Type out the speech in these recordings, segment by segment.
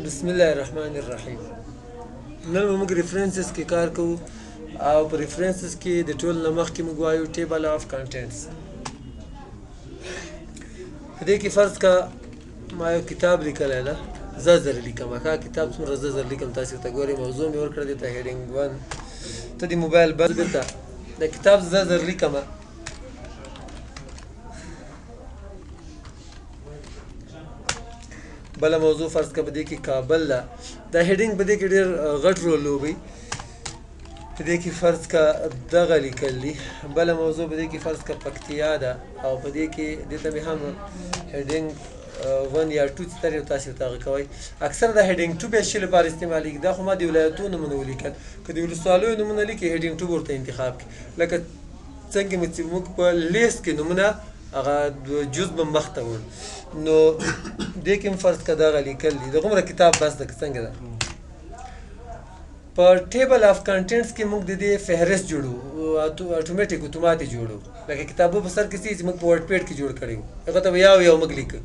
بسم الله الرحمن الرحیم. نن به موږ references کې کار کوو او په references کې د ټول نه مخکې موږ وایو table of contents. په دې کې فرض کا ما یو کتاب لیکلی ده، زه زر لیکم. ښه، کتاب څومره زه زر لیکم تاسو ته ګورئ. موضوع مې ورکړه دې ته heading 1، ته د موبایل بند بیرته د کتاب زه زر لیکم. بله موضوع فرض که په دې کې کابل ده، دا heading په دې کې ډېر غټ رول لوبوي. په دې کې فرض که دغه لیکل دي. بله موضوع په دې کې فرض که پکتیا ده او په دې کې دې ته مې هم heading 1 یا 2 چې تر یو تاسو ته هغه کوئ. اکثر د heading 2 به شي لپاره استعمالېږي. دا خو ما د ولایتونو نومونه ولیکل، که د ولسوالیو نومونه لیکي heading 2 ورته انتخاب کړي. لکه څنګه مې چې موږ په لیست کې نومونه هغه جز به مخته وړ، نو دې کې هم فرض که دغه لیکل دي. دغومره کتاب بس ده که څنګه ده؟ په table of contents کې موږ د دې فهرست جوړو، اتوماتیک اتوماتي جوړو، لکه کتابو په سر کې چې موږ په WordPad کې جوړ کړی وو، هغه ته به یو یو موږ لیکو.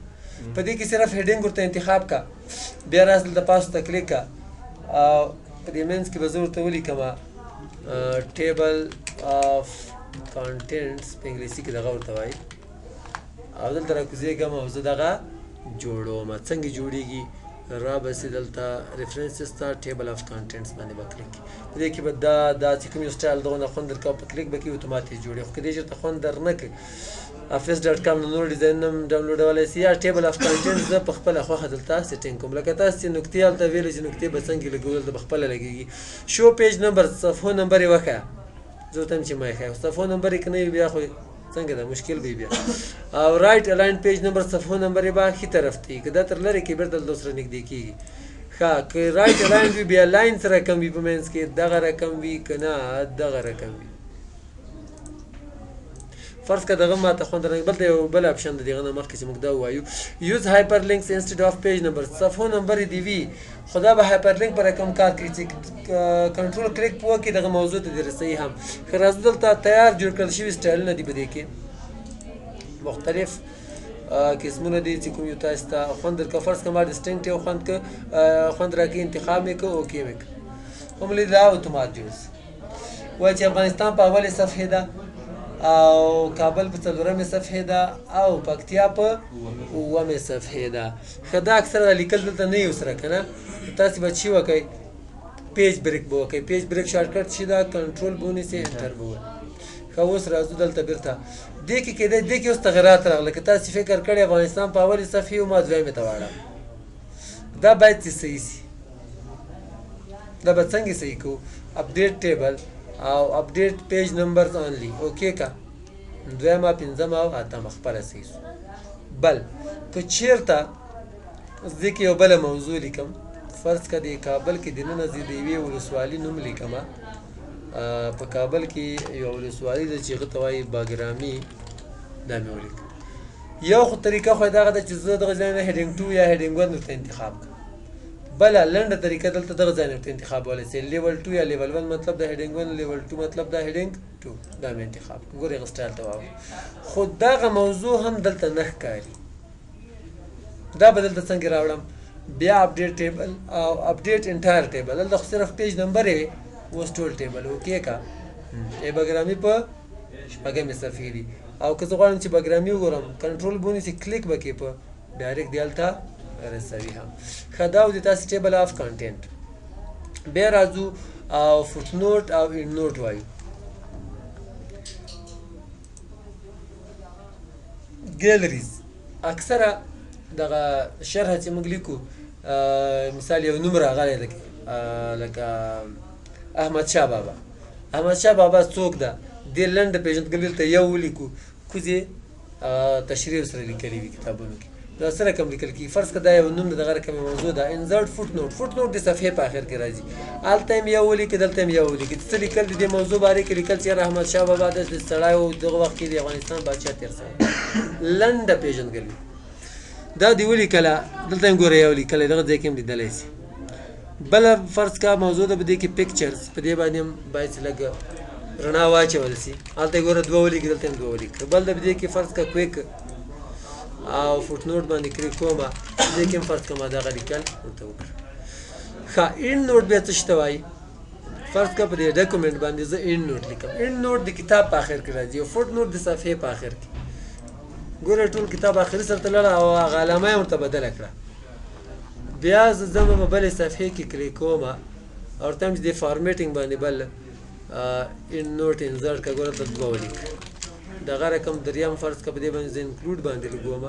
په دې کې صرف heading ورته انتخاب کا، بیا راس دلته پاسو ته کلیک کا او په دې منځ کې به زه ورته ولیکم table of contents، په انګلیسي کې دغه ورته وایي، او دلته راکوزېږم او زه دغه جوړوم. څنګه جوړېږي؟ را به سي دلته references ته، table of contents باندې به کلیک. په دې کې به دا دا چې کوم یو style دغه نه خوند درکاو، په کلیک به کې اتوماتیک جوړي. خو که دې چېرته خوند در نه کړي، office.com نور ډیزاین هم ډاونلوډولی سي، یا table of contents زه په خپله خوښه دلته setting کوم. لکه تاسو چې نقطې هلته ویلې چې نقطې به څنګه لګول، دلته په خپله لګېږي. show page number، صفحو نمبر یې وښیه. زه ورته وایم چې ما یې ښیه، صفحو نمبر یې که نه وي بیا خو څنګه ده، مشکل به بیا. او right align page number، صفحو نمبر یې به ښي طرف ته وي، که دا تر لرې کې بیرته دلته سره نږدې کېږي. ښه، که right align وي بیا line څه رقم وي؟ په منځ کې دغه رقم وي که نه دغه رقم وي؟ فرض که دغه ماته خوند نه، بل یو بل option د دغه نه مخکې چې موږ دا وایو use hyperlinks instead of page number، صفحو نمبر دی وي خو دا به hyperlink پر رقم کار کوي چې control click په وکړي دغه موضوع ته دې رسوي هم. ښه، راځو دلته تیار جوړ کړل شوي سټایلونه دي، په دې کې مختلف قسمونه دي چې کوم یو تاسو ته خوند درکړه. فرض که ما distinct یو خوند که خوند راکړي، انتخاب مې کړ، okay مې کړ، هم دا اتومات جوړ شو. وایي چې افغانستان په اولې صفحې ده او کابل په څلورمې صفحې ده او پکتیا په اوومې صفحې ده. ښه، دا اکثره لیکل دلته نه یو سره که نه، تاسې به چی وکئ؟ page break به وکئ. page break shortcut چې دا کنټرول به ونیسئ، enter به ووهئ. ښه، اوس راځو دلته بیرته دې کې کېدای، دې کې اوس تغیرات راغله. که تاسې فکر کړی افغانستان په اولې صفحې و، ما دویمې ته واړه، دا باید چې صحیح سي. دا به څنګه صحیح کوو؟ update table او update page numbers only، okay کا، دویمه، پنځمه او اتمه خپله صحیح سو. بل که چیرته زه کې یو بله موضوع لیکم، فرض که د کابل کې دننه زه د یوې ولسوالي نوم لیکم، په کابل کې یوه ولسوالي ده چې هغه ته وایي باګرامي، دا مې ولیک. یو خو طریقه خو دغه ده چې زه دغه ځای نه heading 2 یا heading 1 ورته انتخاب کړم. بله لنډه طریقه دلته دغه ځای نه ورته انتخابولی سي، level 2 یا level 1، مطلب د heading 1، level 2 مطلب د heading 2. دا مې انتخاب کړ، ګورې هغه سټایل ته واوړم، خو دغه موضوع هم دلته نه ښکاري. دا به دلته څنګه راوړم؟ بیا update table او update entire table. دلته خو صرف page number وي، اوس ټول table، okay کا. ای بګرامي په شپږمې صفحې دي او که زه غواړم چې بګرامي وګورم، کنټرول به ونیسي، کلیک به کې په direct دی هلته رسوي هم. ښه، دا و د تاسې table of content. بیا راځو او footnote او endnote وایو. galleries، اکثره دغه شرح چې موږ لیکو، مثال یو نوم راغلی لکه احمد شاه بابا، احمد شاه بابا څوک ده، دې لنډه پېژندګلوي دلته یو ولیکو، کوزې تشریح سره لیکلي وي کتابونو کې، دا څه رقم لیکل کېږي؟ فرض که دا یو نوم ده، دغه رقم موضوع ده. insert footnote، footnote د صفحې په اخر کې راځي، هلته هم یو ولیکي، دلته هم یو ولیکي. څه لیکل د دې موضوع باره کې لیکل چې احمد شاه بابا داسې سړی و، دغه وخت کې د افغانستان پاچا تېر سوی، لنډه پېژندګلوي دا دی ولیکله. دلته هم ګوره یو لیکلی، دغه ځای کې هم لیدلی سي. بله فرض کا موضوع ده په دې کې pictures، په دې باندې هم باید چې لږ رڼا واچول سي، هلته ګوره دوه ولیکي، دلته هم دوه ولیکي. بل ده په دې کې فرض کا quick او footnote باندې کلیک کوم، دې کې هم فرض کوم دغه لیکل ورته وکړه. ښه، EndNote بیا څه شي ته وایي؟ فرض که په دې document باندې زه endnote لیکم. endnote د کتاب په اخر کې راځي او footnote د صفحې په اخر کې. ګوره، ټول کتاب اخري سره ته لاړه او هغه علامه یې ورته بدله کړه. بیا زه ځم په بلې صفحې کې کلیک کوم او ورته چې د formatting باندې بل endnote insert که. ګوره، دلته دوه ولیک، دغه رقم دریم. فرض که په دې باندې زه include باندې لګوم،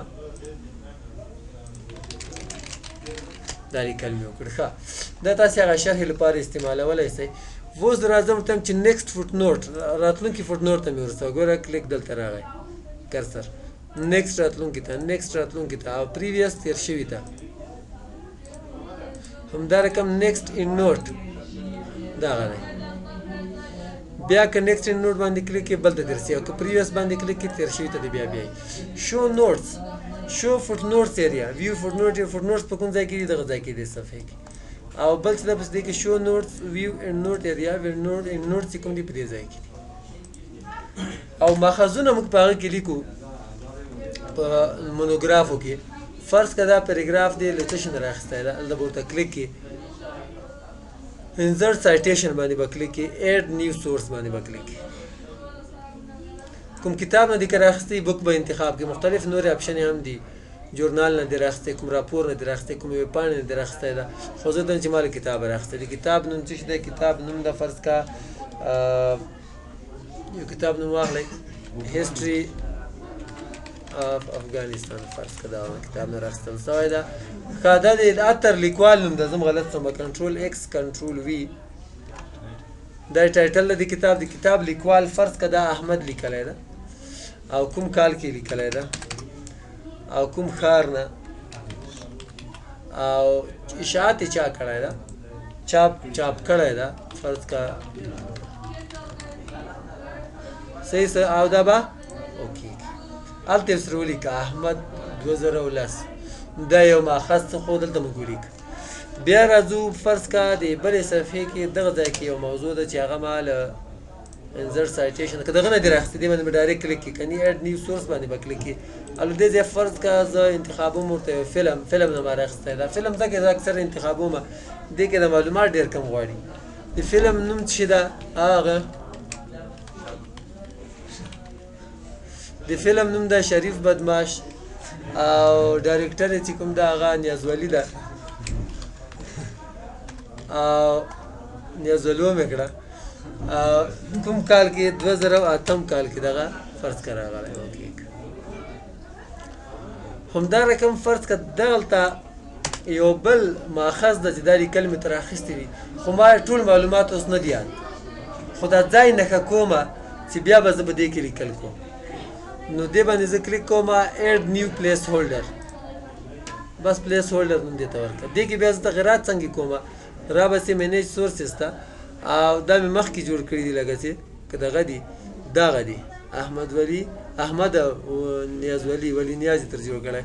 دا لیکل مې وکړ. ښه، دا تاسې هغه شرحې لپاره استعمالولی سئ. اوس راځم ته چې next footnote، راتلونکي footnote ته مې ورسوه. ګوره، کلیک دلته راغی، cursor next راتلونکي ته، next راتلونکي ته او previous تیر شوي ته. همدا رقم next endnote دغه دی. بیا که next endnote باندې کلیک کې بل ته درسي او که previous باندې کلیک کې تیر شوي ته دی بیا بیایي. Show notes، show footnotes area، view footnote. Footnotes په کوم ځای کې دي؟ دغه ځای کې دي، صفحې کې. او بل څه ده پس دې کې؟ Show notes، view endnote area، note endnotes کوم دي؟ په دې ځای کې دي. او ماخذونه موږ په هغه کې لیکو، په مونوګرافو کې. فرض کړه دا پاراګراف دی، له څه شي نه راخیستی ده؟ هلته به ورته کلیک کې، insert citation باندې به کلیک کې، add new source باندې به کلیک کې، کوم کتاب نه دي که راخیستی، book به انتخاب کې. مختلف نورې option هم دي، journal نه دی راخیستی، کوم راپور نه دی راخیستی، کوم ویب پاڼې نه دی راخیستی ده. خو زه ته چې ما له کتابه راخیستی، د کتاب نوم څه شي دی؟ کتاب نوم د فرض کا یو کتاب نوم واخلئ، History of Afghanistan فرض که دا کتاب نه راخیستل سوی ده. ښه، دا د author لیکوال نوم ده. زم غلط سم، control X، control V. دا title د کتاب، د کتاب لیکوال فرض که دا احمد لیکلی ده او کوم کال کې لیکلی ده او کوم ښار نه او اشاعت یې چا کړی ده، چاپ کړی ده، فرض کا صحیح سره. او دا به okay، هلته یې سره ولیکه احمد 2010. دا یو ماخذ څه، خو دلته موږ ولیک. بیا راځو، فرض کا د بلې صفحې کې دغه ځای کې یو موضوع ده چې هغه ما له insert citation که دغه نه دی راخیستی، دې باندې به direct کلیک کې کني add new source باندې به کلیک کې. الو دې ځای فرض کا زه انتخابوم ورته یو فلم نه ما راخیستی. دا فلم ځکه زه اکثر انتخابوم، دې کې د معلومات ډېر کم غواړي. د فلم نوم څه ده؟ هغه د فلم نوم ده شریف بدماش او director یې چې کوم ده هغه نیاز ولي ده او نیاز ولي مې کړه. کوم کال کې؟ 2008 کال کې دغه فرض کړه راغلی. Okay، همدا رقم فرض که دغلته یو بل ماخذ ده چې دا لیکل مې تر اخیستي دي، خو ما ټول معلومات اوس نه دي یاد، خو دا ځای نښه کومه چې بیا به زه په دې کې لیکل کوم. نو دې باندې زه کلیک کوم، add new placeholder، بس placeholder نوم دې ته ورکړه. دې کې بیا زه تغیرات څنګه کوم؟ را بسې manage sources ته او دا مې مخکې جوړ کړي دي، لکه چې که دغه دي، دغه دي، احمد ولی، احمد نیاز ولی، ولی نیاز تر جوړ کړی.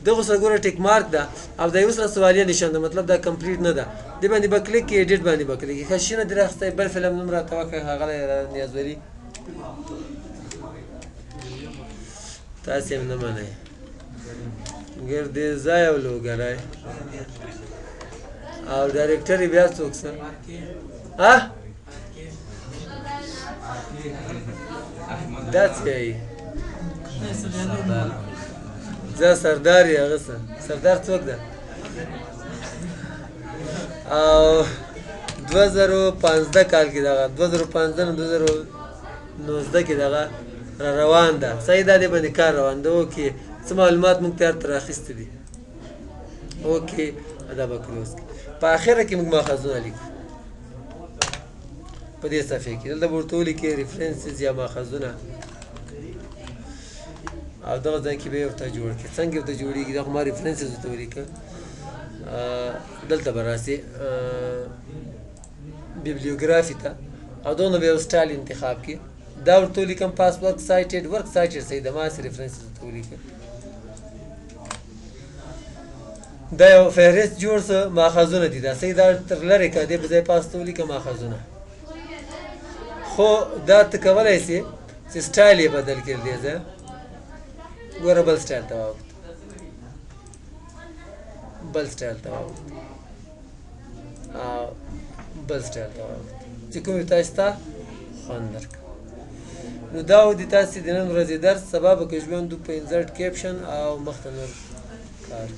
دغه سره ګوره tick mark ده او دا یو سره سوالیه نشان ده، مطلب دا complete نه ده. دې باندې به کلیک کې، edit باندې به کلیک کې. ښه، شینه دې راخستی، بل فلم نوم راته وکړه ښاغلی نیاز ولی. تاسې هم نه منئ، ګردې ځای او لوګری او director یې بیا څوک څه ها دا څه یې؟ زه سردار یې، هغه څه سردار څوک ده؟ او 2015 کال کې دغه 2015 نه 2019 کې دغه را روان ده. صحیح ده، دې باندې کار روان ده. Okay، څه معلومات موږ تیار تر اخیستي دي. Okay، دا به close کړي. په اخره کې موږ ماخذونه لیکو په دې صفحې کې. دلته به ورته ولیکې references یا ماخذونه او دغه ځای کې به یې ورته جوړ کړي. څنګه ورته جوړېږي؟ دا خو ما references ورته ولیکه. دلته به راسي bibliography ته او دغه به یو سټایل انتخاب کړي. دا ورته ولیکم past work cited، work cited صحیح ده، ما هسې references ورته ولیکه. دا یو فهرست جوړ سه، ماخذونه دي دا. صحیح، دا تر لرې که دې په ځای پاس ته ولیکه ماخذونه. خو دا ته کولی سې چې سټایل یې بدل کړې. دې ځای ګوره، بل سټایل ته واوښت، بل سټایل ته واوښت. بل سټایل ته واوښت چې کوم تاسو ته خوند درکړ. نو دا و د تاسو د نن ورځې درس. سبا به که ژوند په insert caption او مخته نور کار.